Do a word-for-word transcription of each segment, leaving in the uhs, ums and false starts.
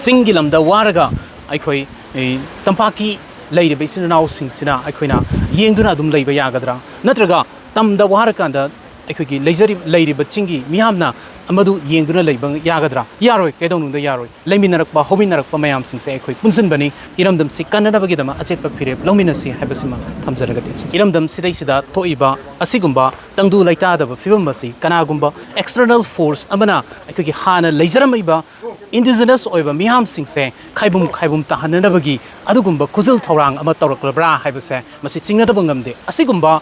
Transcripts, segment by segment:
ꯆꯤꯡꯒꯤ ꯂꯝꯗ ꯋꯥꯔꯒ ꯑꯩꯈꯣꯏ, ꯑꯦ, ꯇꯝꯄꯥꯛꯀꯤ ꯂꯩꯔꯤꯕ ꯏꯆꯤꯟ ꯏꯅꯥꯎꯁꯤꯡꯁꯤꯅ ꯑꯩꯈꯣꯏꯅ ꯌꯦꯡꯗꯨꯅ ꯑꯗꯨꯝ ꯂꯩꯕ ꯌꯥꯒꯗ꯭ꯔꯥ? ꯅꯠꯇ꯭ꯔꯒ ꯇꯝꯗ ꯋꯥꯔꯀꯥꯟꯗ ꯑꯩꯈꯣꯏꯒꯤ ꯂꯩꯖꯔꯤ-, ꯂꯩꯔꯤꯕ ꯆꯤꯡꯒꯤ ꯃꯤꯌꯥꯝꯅ ꯃꯗꯨ ꯌꯦꯡꯗꯨꯅ ꯂꯩꯕ ꯌꯥꯒꯗ꯭ꯔꯥ? ꯌꯥꯔꯣꯏ, ꯀꯩꯗꯧꯅꯨꯡꯗ ꯌꯥꯔꯣꯏ꯫ ꯂꯩꯃꯤꯟꯅꯔꯛꯄ, ꯍꯧꯃꯤꯟꯅꯔꯛꯄ ꯃꯌꯥꯝꯁꯤꯡꯁꯦ ꯑꯩꯈꯣꯏ ꯄꯨꯟꯁꯤꯟꯕꯅꯤ꯫ ꯏꯔꯝꯗꯝꯁꯤ ꯀꯟꯅꯅꯕꯒꯤꯗꯃꯛ ꯑꯆꯦꯠꯄ ꯐꯤꯔꯦꯞ ꯂꯧꯃꯤꯟꯅꯁꯤ ꯍꯥꯏꯕꯁꯤꯃ ꯊꯝꯖꯔꯒ ꯇꯦꯟꯁꯤꯟꯖꯔꯤ꯫ ꯏꯔꯝꯗꯝꯁꯤꯗꯩꯁꯤꯗ ꯊꯣꯛꯏꯕ ꯑꯁꯤꯒꯨꯝꯕ ꯇꯪꯗꯨ ꯂꯩꯇꯥꯗꯕ ꯐꯤꯕꯝ ꯑꯁꯤ ꯀꯅꯥꯒꯨꯝꯕ external force ꯑꯃꯅ ꯑꯩꯈꯣꯏꯒꯤ ꯍꯥꯟꯅ ꯂꯩꯖꯔꯝꯃꯤꯕ indigenous ꯑꯣꯏꯕ ꯃꯤꯌꯥꯝꯁꯤꯡꯁꯦ ꯈꯥꯏꯕꯨꯝ ꯈꯥꯏꯕꯨꯝ ꯇꯥꯍꯟꯅꯅꯕꯒꯤ ꯑꯗꯨꯒꯨꯝꯕ ꯈꯨꯖꯤꯜ ꯊꯧꯔꯥꯡ ꯑꯃ ꯇꯧꯔꯛꯂꯕ꯭ꯔꯥ ꯍꯥꯏꯕꯁꯦ ꯃꯁꯤ ꯆꯤꯡꯅꯗꯕ ꯉꯝꯗꯦ꯫ ꯑꯁꯤꯒꯨꯝꯕ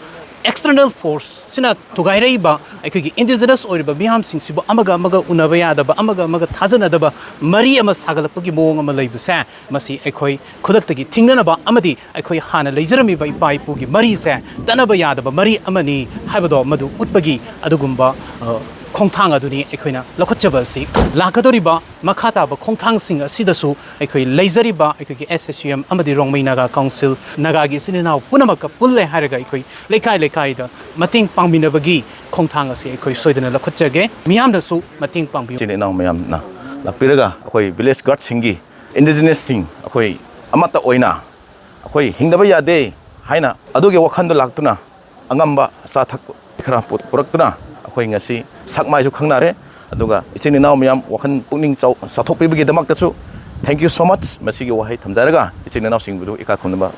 external force ꯁꯤꯅ ꯊꯨꯒꯥꯏꯔꯛꯏꯕ ꯑꯩꯈꯣꯏꯒꯤ indigenous ꯑꯣꯏꯔꯤꯕ ꯃꯤꯌꯥꯝꯁꯤꯡꯁꯤꯕꯨ ꯑꯃꯒ ꯑꯃꯒ ꯎꯅꯕ ꯌꯥꯗꯕ, ꯑꯃꯒ ꯑꯃꯒ ꯊꯥꯖꯅꯗꯕ ꯃꯔꯤ ꯑꯃ ꯁꯥꯒꯠꯂꯛꯄꯒꯤ ꯃꯑꯣꯡ ꯑꯃ ꯂꯩꯕꯁꯦ, ꯃꯁꯤ ꯑꯩꯈꯣꯏ ꯈꯨꯗꯛꯇꯒꯤ ꯊꯤꯡꯅꯅꯕ ꯑꯃꯗꯤ ꯑꯩꯈꯣꯏ ꯍꯥꯟꯅ ꯂꯩꯖꯔꯝꯃꯤꯕ ꯏꯄꯥ ꯏꯄꯨꯒꯤ ꯃꯔꯤꯁꯦ ꯇꯠꯅꯕ ꯌꯥꯗꯕ ꯃꯔꯤ ꯑꯃꯅꯤ ꯍꯥꯏꯕꯗꯣ ꯃꯗꯨ ꯎꯠꯄꯒꯤ ꯑꯗꯨꯒꯨꯝꯕ, ꯑ, ꯈꯣꯡꯊꯥꯡ ꯑꯗꯨꯅꯤ ꯑꯩꯈꯣꯏꯅ ꯂꯧꯈꯠꯆꯕ ꯑꯁꯤ꯫ ꯂꯥꯛꯀꯗꯧꯔꯤꯕ ꯃꯈꯥ ꯇꯥꯕ ꯈꯣꯡꯊꯥꯡꯁꯤꯡ ꯑꯁꯤꯗꯁꯨ ꯑꯩꯈꯣꯏ ꯂꯩꯖꯔꯤꯕ ꯑꯩꯈꯣꯏꯒꯤ S S U M ꯑꯃꯗꯤ ꯔꯣꯡꯃꯩ ꯅꯥꯒꯥ ꯀꯥꯎꯟꯁꯤꯜ, ꯅꯥꯒꯥꯒꯤ ꯏꯆꯤꯟ ꯏꯅꯥꯎ ꯄꯨꯝꯅꯃꯛꯀ ꯄꯨꯜꯂꯦ ꯍꯥꯏꯔꯒ ꯑꯩꯈꯣꯏ ꯂꯩꯀꯥꯏ ꯂꯩꯀꯥꯏꯗ ꯃꯇꯦꯡ ꯄꯥꯡꯃꯤꯟꯅꯕꯒꯤ ꯈꯣꯡꯊꯥꯡ ꯑꯁꯤ ꯑꯩꯈꯣꯏ ꯁꯣꯏꯗꯅ ꯂꯧꯈꯠꯆꯒꯦ꯫ ꯃꯤꯌꯥꯝꯅꯁꯨ ꯃꯇꯦꯡ ꯄꯥꯡꯕꯤꯌꯨ꯫ ꯏꯆꯤꯟ ꯏꯅꯥꯎ ꯃꯌꯥꯝꯅ ꯂꯥꯛꯄꯤꯔꯒ ꯑꯩꯈꯣꯏ village guardꯁꯤꯡꯒꯤ, indigenousꯁꯤꯡ ꯑꯩꯈꯣꯏ ꯑꯃꯠꯇ ꯑꯣꯏꯅ ꯑꯩꯈꯣꯏ ꯍꯤꯡꯗꯕ ꯌꯥꯗꯦ ꯍꯥꯏꯅ ꯑꯗꯨꯒꯤ ꯋꯥꯈꯜꯗ ꯂꯥꯛꯇꯨꯅ ꯑꯉꯝꯕ ꯑꯆꯥ ꯑꯊꯛ ꯈꯔ ꯄꯨ-, ꯄꯨꯔꯛꯇꯨꯅ ꯑꯩꯈꯣꯏ ꯉꯁꯤ ꯁꯛ ꯃꯥꯏꯁꯨ ꯈꯪꯅꯔꯦ꯫ ꯑꯗꯨꯒ ꯏꯆꯤꯟ ꯏꯅꯥꯎ ꯃꯌꯥꯝ ꯋꯥꯈꯜ ꯄꯨꯛꯅꯤꯡ ꯆꯥꯎ-, ꯆꯥꯎꯊꯣꯛꯄꯤꯕꯒꯤꯗꯃꯛꯇꯁꯨ thank you so much꯫ ꯃꯁꯤꯒꯤ ꯋꯥꯍꯩ ꯊꯝꯖꯔꯒ ꯏꯆꯤꯟ ꯏꯅꯥꯎꯁꯤꯡꯕꯨ ꯏꯀꯥꯏ ꯈꯨꯝꯅꯕ